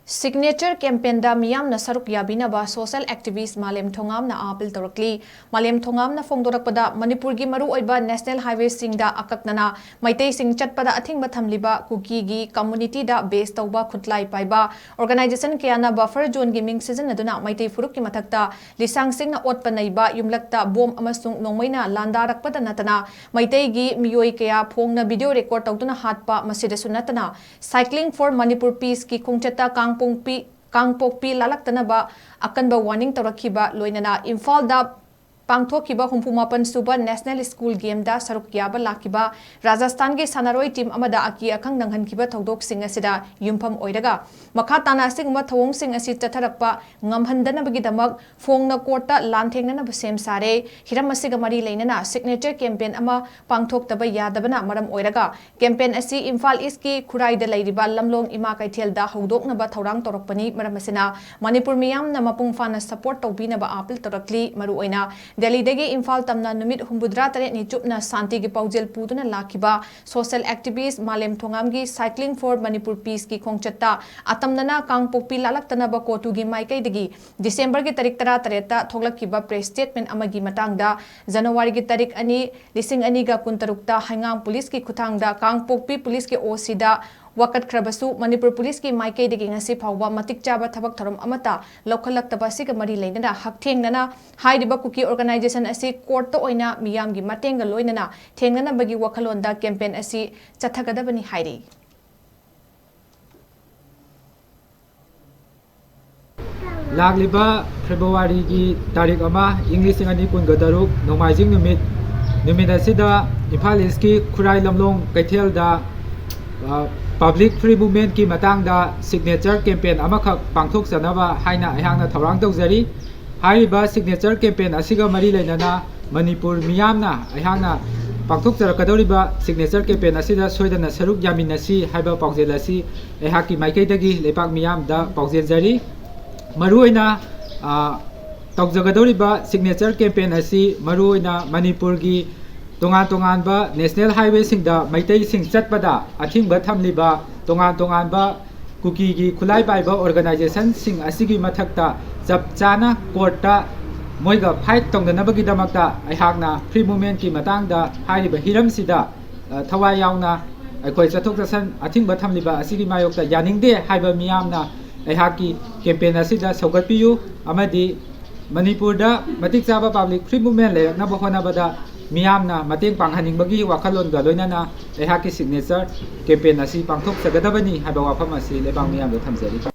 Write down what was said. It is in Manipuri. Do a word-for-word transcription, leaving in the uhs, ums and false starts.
Signature campaignꯗ ꯃꯤꯌꯥꯝꯅ ꯁꯔꯨꯛ ꯌꯥꯕꯤꯅꯕ social activist ꯃꯥꯂꯦꯝ ꯊꯣꯉꯥꯝꯅ appeal ꯇꯧꯔꯛꯂꯤ꯫ ꯃꯥꯂꯦꯝ ꯊꯣꯉꯥꯝꯅ ꯐꯣꯡꯗꯣꯔꯛꯄꯗ, ꯃꯅꯤꯄꯨꯔꯒꯤ ꯃꯔꯨꯑꯣꯏꯕ national highwayꯁꯤꯡꯗ ꯑꯀꯛꯅꯅ ꯃꯩꯇꯩꯁꯤꯡ ꯆꯠꯄꯗ ꯑꯊꯤꯡꯕ ꯊꯝꯂꯤꯕ ꯀꯨꯀꯤꯒꯤ communityꯗ base ꯇꯧꯕ ꯈꯨꯠꯂꯥꯏ ꯄꯥꯏꯕ organization ꯀꯌꯥꯅ buffer zoneꯒꯤ ꯃꯤꯡ ꯁꯤꯖꯤꯟꯅꯗꯨꯅ ꯃꯩꯇꯩ ꯐꯨꯔꯨꯞꯀꯤ ꯃꯊꯛꯇ ꯂꯤꯁꯥꯡꯁꯤꯡꯅ ꯑꯣꯠꯄ ꯅꯩꯕ, ꯌꯨꯝꯂꯛꯇ ꯕꯣꯝ ꯑꯃꯁꯨꯡ ꯅꯣꯡꯃꯩꯅ ꯂꯥꯟꯗꯥꯔꯛꯄꯗ ꯅꯠꯇꯅ ꯃꯩꯇꯩꯒꯤ ꯃꯤꯑꯣꯏ ꯀꯌꯥ ꯐꯣꯡꯅ video record ꯇꯧꯗꯨꯅ ꯍꯥꯠꯄ, ꯃꯁꯤꯗꯁꯨ ꯅꯠꯇꯅ Cycling for Manipur Peaceꯀꯤ ꯈꯣꯡꯆꯠꯇ ꯀꯥꯡꯄꯣꯛꯄꯤ, ꯀꯥꯡꯄꯣꯛꯄꯤ ꯂꯥꯜꯂꯛꯇꯅꯕ ꯑꯀꯟꯕ warning ꯇꯧꯔꯛꯈꯤꯕ, ꯂꯣꯏꯅꯅ ꯏꯝꯐꯥꯜꯗ ꯄꯥꯡꯊꯣꯛꯈꯤꯕ ꯍꯨꯝꯐꯨ ꯃꯥꯄꯟ ꯁꯨꯕ National School Gameꯗ ꯁꯔꯨꯛ ꯌꯥꯕ ꯂꯥꯛꯈꯤꯕ ꯔꯥꯖꯁꯊꯥꯟꯒꯤ ꯁꯥꯟꯅꯔꯣꯏ team ꯑꯃꯗ ꯑꯀꯤ ꯑꯈꯪ ꯅꯪꯍꯟꯈꯤꯕ ꯊꯧꯗꯣꯛꯁꯤꯡ ꯑꯁꯤꯗ ꯌꯨꯝꯐꯝ ꯑꯣꯏꯔꯒ, ꯃꯈꯥ ꯇꯥꯅ ꯑꯁꯤꯒꯨꯝꯕ ꯊꯧꯑꯣꯡꯁꯤꯡ ꯑꯁꯤ ꯆꯠꯊꯔꯛꯄ ꯉꯝꯍꯟꯗꯅꯕꯒꯤꯗꯃꯛ ꯐꯣꯡꯅ courtꯇ ꯂꯥꯟꯊꯦꯡꯅꯅꯕ ꯁꯦꯝ ꯁꯥꯔꯦ꯫ ꯍꯤꯔꯝ ꯑꯁꯤꯒ ꯃꯔꯤ ꯂꯩꯅꯅ signature campaign ꯑꯃ ꯄꯥꯡꯊꯣꯛꯇꯕ ꯌꯥꯗꯕꯅ ꯃꯔꯝ ꯑꯣꯏꯔꯒ, campaign ꯑꯁꯤ ꯏꯝꯐꯥꯜ Eastꯀꯤ ꯈꯨꯔꯥꯏꯗ ꯂꯩꯔꯤꯕ ꯂꯝꯂꯣꯡ ꯏꯃꯥ ꯀꯩꯊꯦꯜꯗ ꯍꯧꯗꯣꯛꯅꯕ ꯊꯧꯔꯥꯡ ꯇꯧꯔꯛꯄꯅꯤ꯫ ꯃꯔꯝ ꯑꯁꯤꯅ ꯃꯅꯤꯄꯨꯔ ꯃꯤꯌꯥꯝꯅ ꯃꯄꯨꯡ ꯐꯥꯅ support ꯇꯧꯕꯤꯅꯕ appeal ꯇꯧꯔꯛꯂꯤ꯫ ꯃꯔꯨꯑꯣꯏꯅ ꯗꯦꯜꯂꯤꯗꯒꯤ ꯏꯝꯐꯥꯜ ꯇꯝꯅ ꯅꯨꯃꯤꯠ ꯍꯨꯝꯐꯨꯇꯔꯥ ꯇꯔꯦꯠꯅꯤ ꯆꯨꯞꯅ ꯁꯥꯟꯇꯤꯒꯤ ꯄꯥꯎꯖꯦꯜ ꯄꯨꯗꯨꯅ ꯂꯥꯛꯈꯤꯕ social activist ꯃꯥꯂꯦꯝ ꯊꯣꯉꯥꯝꯒꯤ Cycling for Manipur Peaceꯀꯤ ꯈꯣꯡꯆꯠꯇ ꯑꯇꯝꯅꯅ ꯀꯥꯡꯄꯣꯛꯄꯤ ꯂꯥꯜꯂꯛꯇꯅꯕ ꯀꯣꯇꯨꯒꯤ ꯃꯥꯏꯀꯩꯗꯒꯤ Decemberꯒꯤ ꯇꯥꯔꯤꯛ ꯇꯔꯥ ꯇꯔꯦꯠꯇ ꯊꯣꯛꯂꯛꯈꯤꯕ press statement ꯑꯃꯒꯤ ꯃꯇꯥꯡꯗ Januaryꯒꯤ ꯇꯥꯔꯤꯛ ꯑꯅꯤ, ꯂꯤꯁꯤꯡ ꯑꯅꯤꯒ ꯀꯨꯟꯇꯔꯨꯛꯇ ꯍꯩꯉꯥꯡ ꯄꯨꯂꯤꯁꯀꯤ ꯈꯨꯠꯊꯥꯡꯗ ꯀꯥꯡꯄꯣꯛꯄꯤ ꯄꯨꯂꯤꯁꯀꯤ OCꯗ ꯋꯥꯀꯠꯈ꯭ꯔꯕꯁꯨ, ꯃꯅꯤꯄꯨꯔ ꯄꯨꯂꯤꯁꯀꯤ ꯃꯥꯏꯀꯩꯗꯒꯤ ꯉꯁꯤ ꯐꯥꯎꯕ ꯃꯇꯤꯛ ꯆꯥꯕ ꯊꯕꯛ ꯊꯧꯔꯝ ꯑꯃꯠꯇ ꯂꯧꯈꯠꯂꯛꯇꯕ ꯑꯁꯤꯒ ꯃꯔꯤ ꯂꯩꯅꯅ ꯍꯛꯊꯦꯡꯅꯅ ꯍꯥꯏꯔꯤꯕ ꯀꯨꯀꯤ organization ꯑꯁꯤ courtꯇ ꯑꯣꯏꯅ ꯃꯤꯌꯥꯝꯒꯤ ꯃꯇꯦꯡꯒ ꯂꯣꯏꯅꯅ ꯊꯦꯡꯅꯅꯕꯒꯤ ꯋꯥꯈꯜꯂꯣꯟꯗ campaign ꯑꯁꯤ ꯆꯠꯊꯒꯗꯕꯅꯤ ꯍꯥꯏꯔꯤ꯫ ꯂꯥꯛꯂꯤꯕ Februaryꯒꯤ ꯇꯥꯔꯤꯛ ꯑꯃ, ꯏꯪ ꯂꯤꯁꯤꯡ ꯑꯅꯤ ꯀꯨꯟꯒ ꯇꯔꯨꯛ, ꯅꯣꯡꯃꯥꯏꯖꯤꯡ ꯅꯨꯃꯤꯠ, ꯅꯨꯃꯤꯠ ꯑꯁꯤꯗ ꯏꯝꯐꯥꯜ Eastꯀꯤ ꯈꯨꯔꯥꯏ ꯂꯝꯂꯣꯡ ꯀꯩꯊꯦꯜꯗ, ꯑ, public free movementꯀꯤ ꯃꯇꯥꯡꯗ signature campaign ꯑꯃꯈꯛ ꯄꯥꯡꯊꯣꯛꯆꯅꯕ ꯍꯥꯏꯅ ꯑꯩꯍꯥꯛꯅ ꯊꯧꯔꯥꯡ ꯇꯧꯖꯔꯤ꯫ ꯍꯥꯏꯔꯤꯕ signature campaign ꯑꯁꯤꯒ ꯃꯔꯤ ꯂꯩꯅꯅ ꯃꯅꯤꯄꯨꯔ ꯃꯤꯌꯥꯝꯅ ꯑꯩꯍꯥꯛꯅ ꯄꯥꯡꯊꯣꯛꯆꯔꯛꯀꯗꯧꯔꯤꯕ signature campaign ꯑꯁꯤꯗ ꯁꯣꯏꯗꯅ ꯁꯔꯨꯛ ꯌꯥꯃꯤꯟꯅꯁꯤ ꯍꯥꯏꯕ ꯄꯥꯎꯖꯦꯜ ꯑꯁꯤ ꯑꯩꯍꯥꯛꯀꯤ ꯃꯥꯏꯀꯩꯗꯒꯤ ꯂꯩꯕꯥꯛ ꯃꯤꯌꯥꯝꯗ ꯄꯥꯎꯖꯦꯜꯖꯔꯤ꯫ ꯃꯔꯨꯑꯣꯏꯅ, ꯑ, ꯇꯧꯖꯒꯗꯧꯔꯤꯕ signature campaign ꯑꯁꯤ ꯃꯔꯨꯑꯣꯏꯅ ꯃꯅꯤꯄꯨꯔꯒꯤ ꯇꯣꯉꯥꯟ ꯇꯣꯉꯥꯟꯕ national highwayꯁꯤꯡꯗ ꯃꯩꯇꯩꯁꯤꯡ ꯆꯠꯄꯗ ꯑꯊꯤꯡꯕ ꯊꯝꯂꯤꯕ ꯇꯣꯉꯥꯟ ꯇꯣꯉꯥꯟꯕ ꯀꯨꯀꯤꯒꯤ ꯈꯨꯠꯂꯥꯏ ꯄꯥꯏꯕ ꯑꯣꯔꯒꯅꯥꯏꯖꯦꯁꯟꯁꯤꯡ ꯑꯁꯤꯒꯤ ꯃꯊꯛꯇ ꯆꯞ ꯆꯥꯅ ꯀꯣꯔꯠꯇ ꯃꯣꯏꯒ ꯐꯥꯏꯠ ꯇꯧꯅꯅꯕꯒꯤꯗꯃꯛꯇ ꯑꯩꯍꯥꯛꯅ ꯐ꯭ꯔꯤ ꯃꯨꯚꯃꯦꯟꯠꯀꯤ ꯃꯇꯥꯡꯗ ꯍꯥꯏꯔꯤꯕ ꯍꯤꯔꯝꯁꯤꯗ, ꯑ, ꯊꯋꯥꯏ ꯌꯥꯎꯅ ꯑꯩꯈꯣꯏ ꯆꯠꯊꯣꯛ ꯆꯠꯁꯤꯟ ꯑꯊꯤꯡꯕ ꯊꯝꯂꯤꯕ ꯑꯁꯤꯒꯤ ꯃꯥꯌꯣꯛꯇ ꯌꯥꯅꯤꯡꯗꯦ ꯍꯥꯏꯕ ꯃꯤꯌꯥꯝꯅ ꯑꯩꯍꯥꯛꯀꯤ ꯀꯦꯝꯄꯦꯟ ꯑꯁꯤꯗ ꯁꯧꯒꯠꯄꯤꯌꯨ, ꯑꯃꯗꯤ ꯃꯅꯤꯄꯨꯔꯗ ꯃꯇꯤꯛ ꯆꯥꯕ ꯄꯕ꯭ꯂꯤꯛ ꯐ꯭ꯔꯤ ꯃꯨꯚꯃꯦꯟꯠ ꯂꯩꯔꯛꯅꯕ ꯍꯣꯠꯅꯕꯗ ꯃꯤꯌꯥꯝꯅ ꯃꯇꯦꯡ ꯄꯥꯡꯍꯟꯅꯤꯡꯕꯒꯤ ꯋꯥꯈꯜꯂꯣꯟꯒ ꯂꯣꯏꯅꯅ ꯑꯩꯍꯥꯛꯀꯤ ꯁꯤꯒꯅꯦꯆꯔ ꯀꯦꯝꯄꯦꯟ ꯑꯁꯤ ꯄꯥꯡꯊꯣꯛꯆꯒꯗꯕꯅꯤ ꯍꯥꯏꯕ ꯋꯥꯐꯝ ꯑꯁꯤ ꯂꯩꯕꯥꯛ ꯃꯤꯌꯥꯝꯗ ꯊꯝꯖꯔꯤ꯫